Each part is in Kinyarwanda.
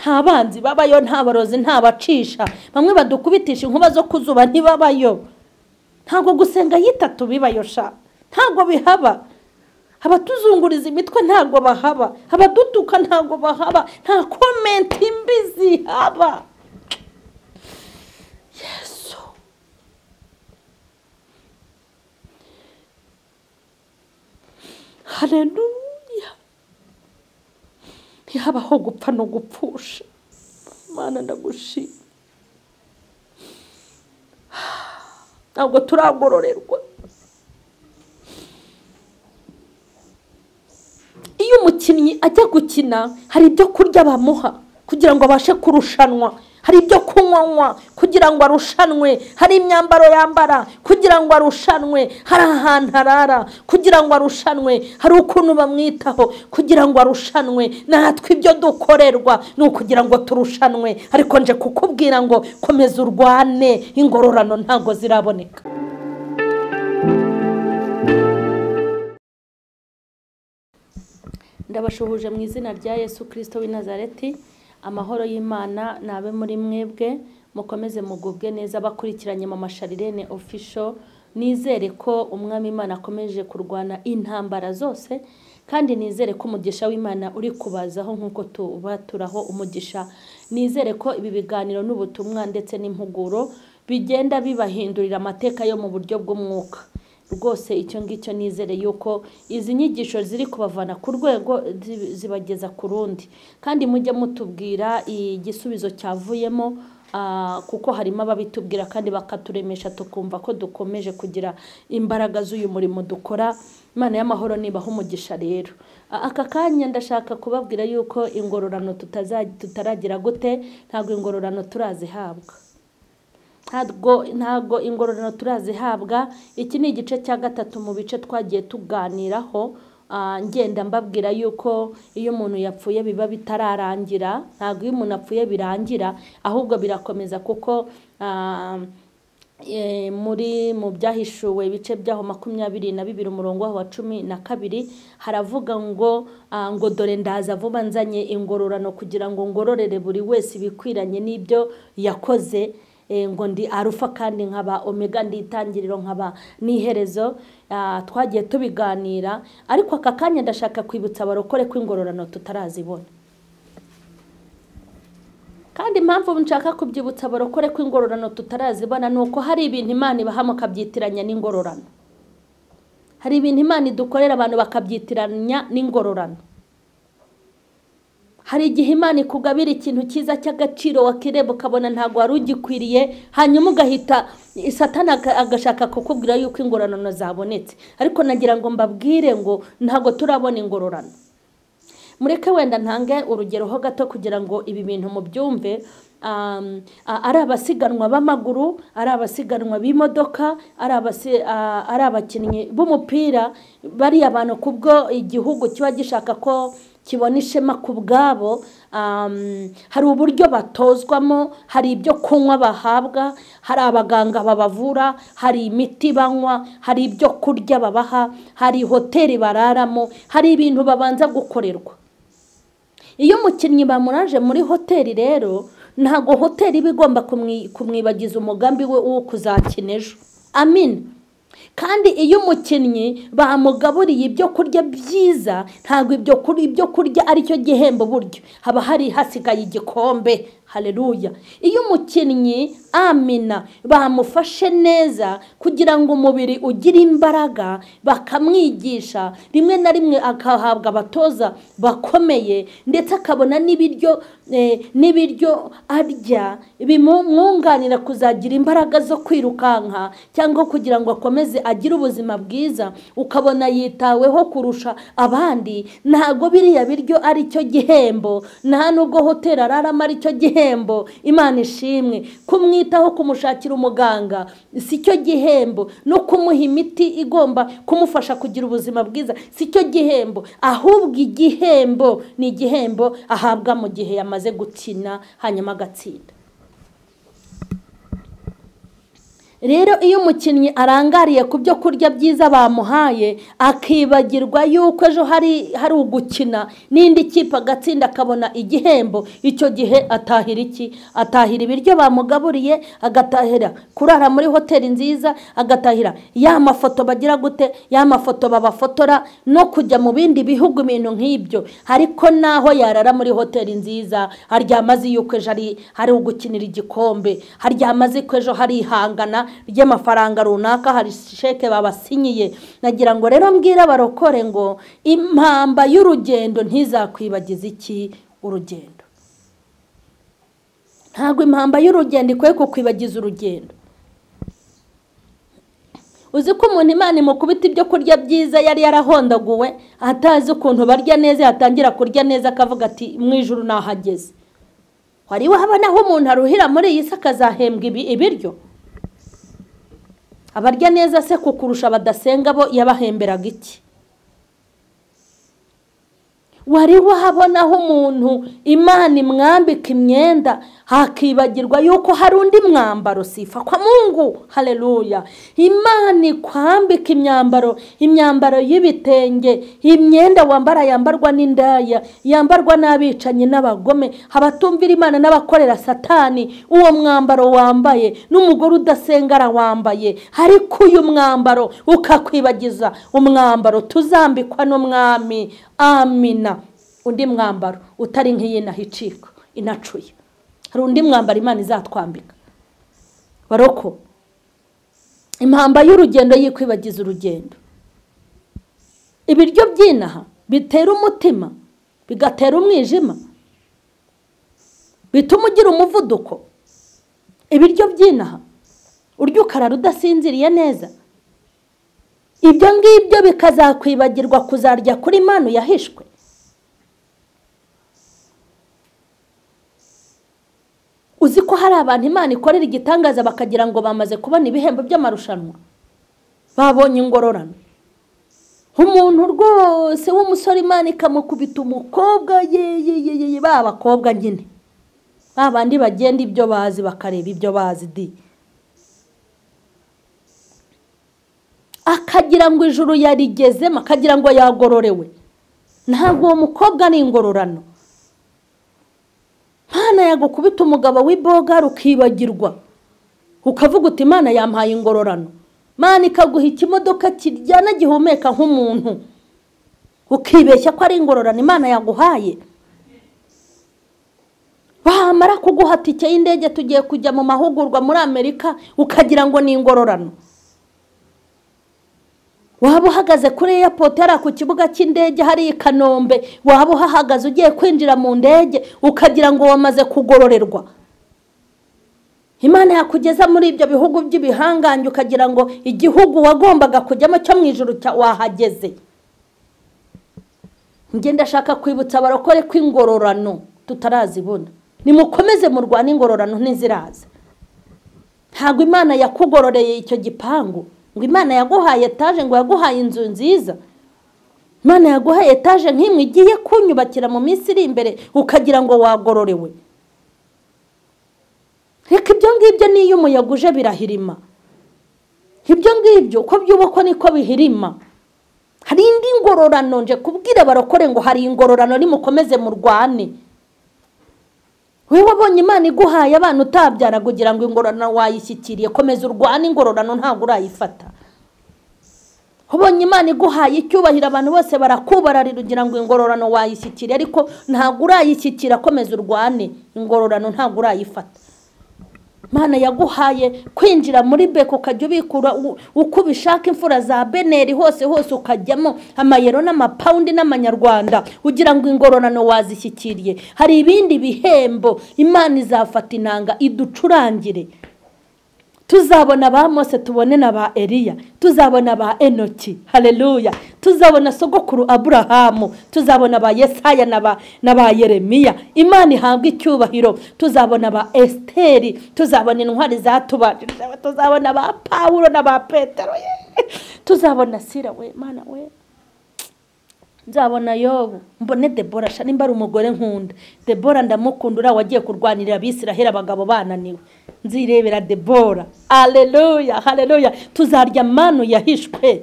Nta banzi babayo, nta barozi, nta bacisha, bamwe badukubitisha inkuba zo kuzuba ntibabayo. Ntabwo gusenga yitatu bibayo sha, ntabwo bihaba. Abatuzunguriza imitwe ntabwo bahaba, abadutuka ntabwo bahaba, nta comment mbi zihaba. Yesu, haleluya. Ntihabaho gupfa no gupfusha. Mana ndagushima, ntabwo turagororerwa. Iyo umukinnyi ajya gukina hari ibyo kurya bamuha kugira ngo abashe kurushanwa, hari ibyo kunywa kugira ngo arushanwe, hari imyambaro yambara kugira ngo arushanwe, hari ahantu arara kugira ngo arushanwe, hari ukuntu bamwitaho kugira ngo arushanwe. Natwe ibyo dukorerwa ni ukugira ngo turushanwe, ariko nje kukubwira ngo komeza urwane, ingororano ntabwo ziraboneka. Ndabashuhuje mu izina rya Yesu Kristo w'i Nazareti. Amahoro y'Imana nabe muri mwebwe, mukomeze mugubwe neza bakurikiranye Mama Charlene Official. Nizere ko Umwami Imana akomeje kurwana intambara zose, kandi nizere ko umugisha w'Imana uri kubazaho nkuko tubaturaho umugisha. Nizere ko ibi biganiro n'ubutumwa ndetse n'impuguro bigenda bibahindurira amateka yo mu buryo bw'umwuka. Rwose icyo ngicyo nizere yuko izi nyigisho ziri kubavana ku rwego zibageza ku rundi, kandi mujye mutubwira igisubizo cyavuyemo, kuko harimo ababitubwira kandi bakaturemesha tukumva ko dukomeje kugira imbaraga z'uyu murimo dukora. Imana y'amahoro nibaho umugisha. Rero aka kanya ndashaka kubabwira yuko ingororano tutaragira gute, ntabwo ingororano turazihabwa. Ntabwo ingororano turazihabwa. Iki ni igice cya gatatu mu bice twagiye tuganiraho, ngenda mbabwira yuko iyo umuntu yapfuye biba bitararangira. Ntabwo iyo umuntu apfuye birangira, ahubwo birakomeza, kuko muri mu byahishuwe ibice byaho 22 umurongo wa 12 haravuga ngo ngo dore ndaza vuba nzanye ingororano kugira ngo ngororere buri wese ibikwiranye n'ibyo yakoze, ngo ndi Arufa kandi nkaba Omega, ndi itangiriro nkaba n'iherezo. Twagiye tubiganira, ariko aka kanya ndashaka kwibutsa abarokore ko ingororano tutarazibona. Kandi impamvu nshaka kubyibutsa abarokore ko ingororano tutarazibona ni uko hari ibintu Imana ibaha mukabyitiranya n'ingororano. Hari ibintu Imana idukorera abantu bakabyitiranya n'ingororano. Hari igihe Imana ikugabira ikintu cyiza cy'agaciro wakireba ukabona ntabwo wari ugikwiriye, hanyuma ugahita Satani agashaka kukubwira yuko ingororano zabonetse. Ariko nagira ngo mbabwire ngo ntabwo turabona ingororano. Mureke wenda ntange urugero ho gato kugira ngo ibi bintu mubyumve. Ari abasiganwa b'amaguru, ari abasiganwa b'imodoka, ari abakinnyi b'umupira, bari abantu kubwo igihugu kiba gishaka ko kibona ishema ku bwabo. Hari uburyo batozwamo, hari ibyo kunywa bahabwa, hari abaganga babavura, hari imiti banywa, hari ibyo kurya babaha, hari hoteli bararamo, hari ibintu babanza gukorerwa. Iyo umukinnyi bamuraje muri hoteli rero, ntago hoteli iba igomba kumwibagiza umugambi we wo kuzakina ejo. Amin. Kandi iyo umukinnyi bamugaburiye ibyo kurya byiza, ntabwo ibyo kurya aricyo gihembo buryo, haba hari hasigaye igikombe. Haleluya. Iyo umukinnyi amina bamufashe neza kugira ngo umubiri ugire imbaraga, bakamwigisha rimwe na rimwe akahabwa abatoza bakomeye, ndetse akabona n'ibiryo n'ibiryo arya bimwunganira kuzagira imbaraga zo kwirukanka cyangwa kugira ngo akomeze agire ubuzima bwiza, ukabona yitaweho kurusha abandi. Ntabwo biriya biryo aricyo gihembo, nta nubwo hoteli araramo aricyo gihembo. Imana ishimwe. Kumwitaho, kumushakira umuganga si cyo gihembo, no kumuha imiti igomba kumufasha kugira ubuzima bwiza si cyo gihembo, ahubwo igihembo ni igihembo ahabwa mu gihe yamaze gukina hanyuma agatsinda. Rero iyo umukinnyi arangariye ku byo kurya byiza bamuhaye, akibagirwa yuko ejo hari ugukina n'indi kipe agatsinda akabona igihembo, icyo gihe atahira iki? Atahira ibiryo bamugaburiye, agatahira kurara muri hoteli nziza, agatahira ya mafoto bagira gute, ya mafoto babafotora, no kujya mu bindi bihugu, ibintu nk'ibyo. Ariko naho yarara muri hoteli nziza, haryama azi yuko ejo hari ugukinira igikombe, haryama azi ko ejo hari ihangana ry'amafaranga runaka, hari sheke babasinyiye. Nagira ngo rero mbwira abarokore ngo impamba y'urugendo ntizakwibagiza iki? Urugendo. Ntabwo impamba y'urugendo ikwiye kukwibagiza urugendo. Uzi ko umuntu Imana imukubita ibyo kurya byiza yari yarahondaguwe, atazi ukuntu barya neza, yatangira kurya neza akavuga ati mu ijuru nahageze. Wari wabona aho umuntu aruhira muri iyi si akazahembwa ibiryo? Abarya neza se kukurusha badasenga bo yabahemberaga iki? Wari wahabona aho umuntu Imana imwambika imyenda hakibagirwa yuko hari undi mwambaro? Sifa kwa Mungu, haleluya. Imana ikwambika imyambaro, imyambaro y'ibitenge, imyenda wambara yambarwa n'indaya, yambarwa n'abicanyi n'abagome, abatumvira Imana n'abakorera Satani. Uwo mwambaro wambaye n'umugore udasenga arawambaye, ariko uyu mwambaro ukakwibagiza umwambaro tuzambikwa n'umwami. Amina. Undi mwambaro utari nk'iyi nahicika inacuye, hari undi mwambaro Imana izatwambika. Baroko, impamba y'urugendo yikwibagiza urugendo. Ibiryo by'inaha bitera umutima, bigatera umwijima, bituma ugira umuvuduko. Ibiryo by'inaha urya ukarara udasinziriye neza, ibyo ngibyo bikazakwibagirwa kuzarya kuri manu yahishwe. Uzi ko hari abantu Imana ikorera igitangaza bakagira ngo bamaze kubona ibihembo by'amarushanwa, babonye ingororano. Umuntu rwose w'umusore Imana ikamukubita umukobwa, ye ba bakobwa nyine, babandi bagenda ibyo bazi bakareba ibyo bazi di, akagira ngo ijuru yarigezemo, akagira ngo yagororewe. Ntabwo uwo mukobwa ni ingororano. Imana yagukubita umugabo w'iboga ukibagirwa, ukavuga uti Imana yampaye ingororano. Imana ikaguha ikimodoka kiryana gihumeka nk'umuntu, ukibeshya ko ari ingororano Imana yaguhaye. Bamara kuguha tike y'indege tugiye kujya mu mahugurwa muri Amerika, ukagira ngo ni ingororano. Waba uhagaze kuri airport yari ku kibuga cy'indege hari i Kanombe, waba uhagaze ugiye kwinjira mu ndege ukagira ngo wamaze kugororerwa. Imana yakugeza muri ibyo bihugu by'ibihangange ukagira ngo igihugu wagombaga kujyamo cyo mu ijuru wahageze. Njye ndashaka kwibutsa abarokore ko ingororano tutarazibona. Nimukomeze murwane, ingororano ntiziraza. Ntabwo Imana yakugororeye icyo gipangu, ngo Imana yaguhaye etaje, ngo yaguhaye inzu nziza. Imana yaguhaye etaje nk'imwe igiye kunyubakira mu minsi iri imbere, ukagira ngo wagororewe. Reka ibyo ngibyo n'iyo umuyaga uje birahirima. Ibyo ngibyo uko byubakwa niko bihirima. Hari indi ngororano, nje kubwira abarokore ngo hari ingororano, nimukomeze murwane. Wewe wabonye Imana iguhaye abana utabyara kugira ngo ingororano wayishyikiriye, komeza urwane, ingororano ntabwo urayifata. Wabonye Imana iguhaye icyubahiro, abantu bose barakubararira ugira ngo ingororano wayishyikiriye, ariko ntabwo urayishyikira, komeza urwane, ingororano ntabwo urayifata. Imana yaguhaye kwinjira muri beko ukajya ubikura uko ubishaka, imfura za beneri hose hose ukajyamo, amayero n'amapawundi n'amanyarwanda, ugira ngo ingororano wazishyikiriye. Hari ibindi bihembo Imana izafata inanga iducurangire. Tuzabona ba Mose, tubone na ba Eliya, tuzabona ba Enoki, haleluya, tuzabona sogokuru Aburahamu, tuzabona ba Yesaya na ba Yeremiya. Imana ihabwa icyubahiro. Tuzabona ba Esteri, tuzabona intwari zatubanjirije, tuzabona ba Pawulo na ba Petero, tuzabona Sira we Mana we. Nzabona Yobu, mbone Debora, sha nimba ari umugore nkunda. Debora ndamukunda, uriya wagiye kurwanirira Abisiraheli abagabo bananiwe. Nzirebera Debora. Haleluya, haleluya. Tuzarya manu yahishwe,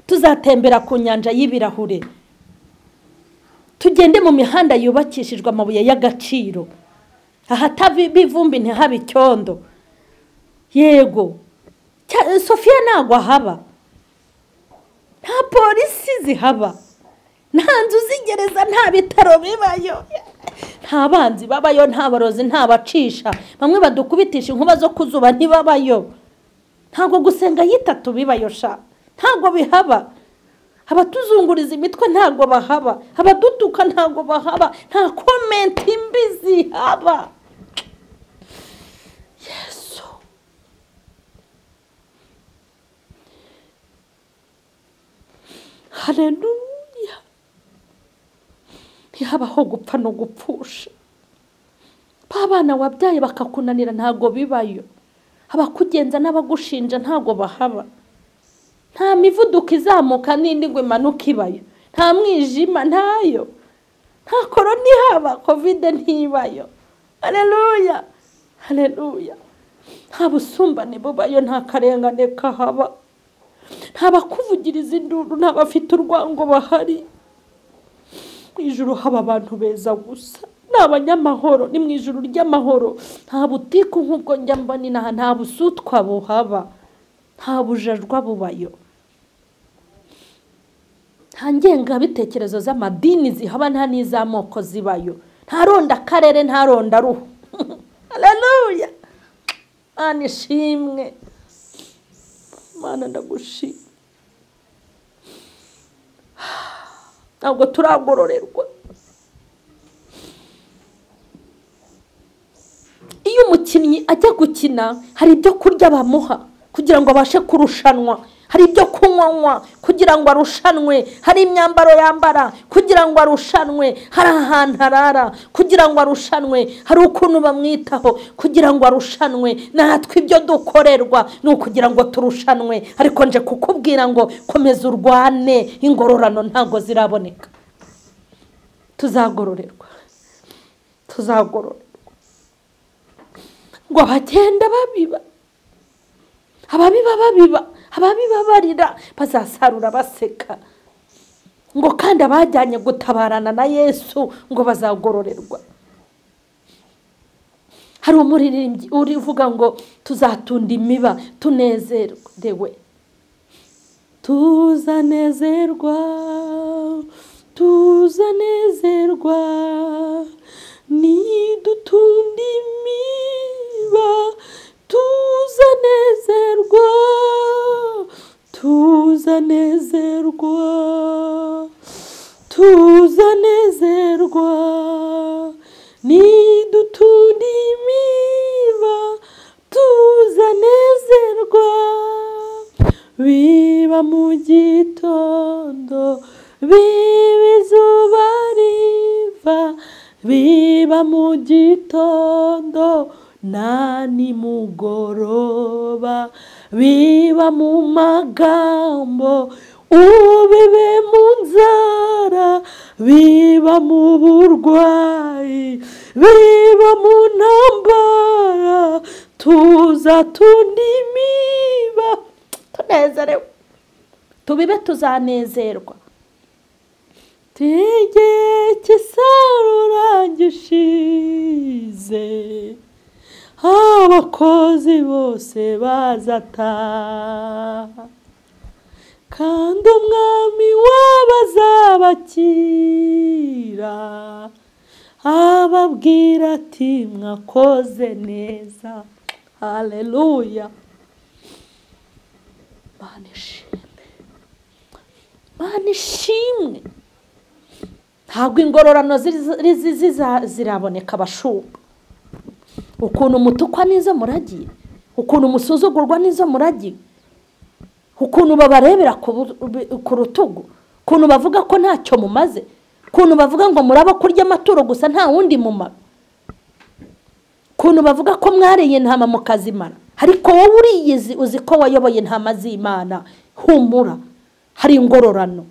tuzatembera ku nyanja y'ibirahure, tugende mu mihanda yubakishijwe amabuye y'agaciro, ahatava ivumbi ntihabe icyondo. Yego, Sofiya ntabwo ahaba, nta polisi zihaba, nta nzu z'igereza, nta bitaro bibayo, nta banzi babayo, nta barozi, nta bacisha, bamwe badukubitisha inkuba zo kuzuba ntibabayo. Ntabwo gusenga yitatu bibayo sha, ntabwo bihaba. Abatuzunguriza imitwe ntabwo bahaba, abadutuka ntabwo bahaba, nta komenti mbi zihaba. Yesu, haleluya. Ntihabaho gupfa no gupfusha. Ba bana wabyaye bakakunanira ntabwo bibayo, abakugenza n'abagushinja ntabwo bahaba. Nta mivuduko izamuka n'indi ngo imanuke ibayo, nta mwijima ntayo, nta korona ihaba, kovide ntibayo. Haleluya, haleluya. Nta busumbane bubayo, nta karengane kahaba, nta bakuvugiriza induru, nta bafite urwango bahari. Mu ijuru haba abantu beza gusa, ni abanyamahoro, ni mu ijuru ry'amahoro. Nta butiku nk'ubwo njya mbona inaha, nta busutwa buhaba, nta bujajwa bubayo, nta ngengabitekerezo z'amadini zihaba, nta n'iz'amoko zibayo, nta ronda karere, nta ronda ruhu. Haleluya, Mana ishimwe, Mana ndagushima. Ntabwo turagororerwa. Iyo umukinnyi ajya gukina hari ibyo kurya bamuha kugira ngo abashe kurushanwa, hari ibyo kunywa kugira ngo arushanwe, hari imyambaro yambara kugira ngo arushanwe, hari ahantu arara kugira ngo arushanwe, hari ukuntu bamwitaho kugira ngo arushanwe. Natwe ibyo dukorerwa ni ukugira ngo turushanwe, ariko nje kukubwira ngo komeza urwane, ingororano ntabwo ziraboneka. Tuzagororerwa, tuzagororerwa. Ngo abagenda babiba, ababiba babiba, ababibabarira bazasarura baseka. Ngo kandi abajyanye gutabarana na Yesu ngo bazagororerwa. Hari umuririmbyi urivuga ngo tuzatunda imiba tunezerwe, tuzanezerwa, tuzanezerwa nidutunda imiba, tuzanezerwa, tuzanezerwa, tuzanezerwa nidutunda imiba, tuzanezerwa. Biba mu gitondo, biba izuba riva, biba mu gitondo na nimugoroba, biba mu magambo, ubibe mu nzara, biba mu burwayi, biba mu ntambara, tuzatunda imiba tunezerewe, tubibe tuzanezerwa. Igihe cy'isarura gishize, abakozi bose bazataha, kandi umwami w'abazabakira ababwira ati mwakoze neza. Haleluya, Mana ishimwe, Mana ishimwe. Ntabwo ingororano ziraboneka abashumba. Ukuntu mutukwa n'izo muragiye, ukuntu musuzugurwa n'izo muragiye, ukuntu babarebera ku rutugu, ukuntu bavuga ko ntacyo mumaze, ukuntu bavuga ngo muraba kurya amaturo gusa nta wundi mumaro, ukuntu bavuga ko mwariye intama mukazimara, ariko wowe uriyizi, uzi ko wayoboye intama z'Imana. Humura, hari ingororano,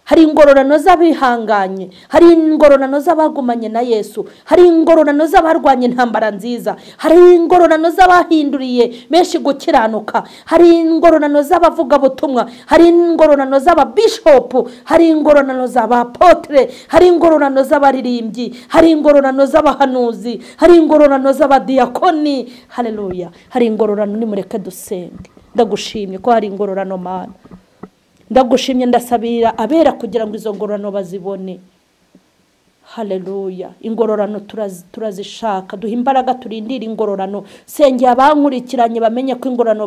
hari ingororano z'abihanganye, hari ingororano z'abagumanye na Yesu, hari ingororano z'abarwanye intambara nziza, hari ingororano z'abahinduriye benshi gukiranuka, hari ingororano z'abavugabutumwa, hari ingororano z'ababishopu, hari ingororano z'abapotre, hari ingororano z'abaririmbyi, hari ingororano z'abahanuzi, hari ingororano z'abadiyakoni. Haleluya, hari ingororano. Nimureke dusenge. Ndagushimye ko hari ingororano Mana, ndagushimye, ndasabira abera kugira ngo izo ngororano bazibone. Haleluya, ingororano turazishaka, duha imbaraga turindire ingororano. Sengera abankurikiranye bamenye ko ingororano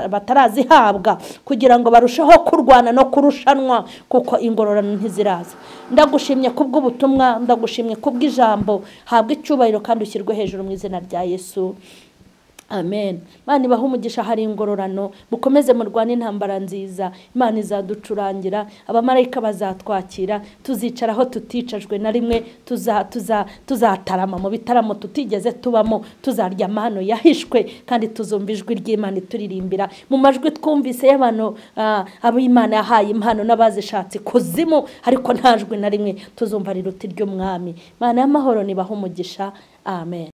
batarazihabwa kugira ngo barusheho kurwana no kurushanwa, kuko ingororano ntiziraza. Ndagushimye kubw'ubutumwa, ndagushimye kubw'ijambo. Habwa icyubahiro kandi ushyirwe hejuru mu izina rya Yesu. Amen. Imana ibahe umugisha. Hari ingororano, mukomeze murwane intambara nziza. Imana izaducurangira, abamarayika bazatwakira, tuzicara aho tuticajwe na rimwe, tuzatarama mu bitaramo tutigeze tubamo, tuzarya amahano yahishwe, kandi tuzumva ijwi ry'Imana ituririmbira mu majwi twumvise y'abantu abo Imana yahaye impano n'abazishatse kuzimu, ariko nta jwi na rimwe tuzumva riruta iry'Umwami. Imana y'amahoro nibahe umugisha. Amen.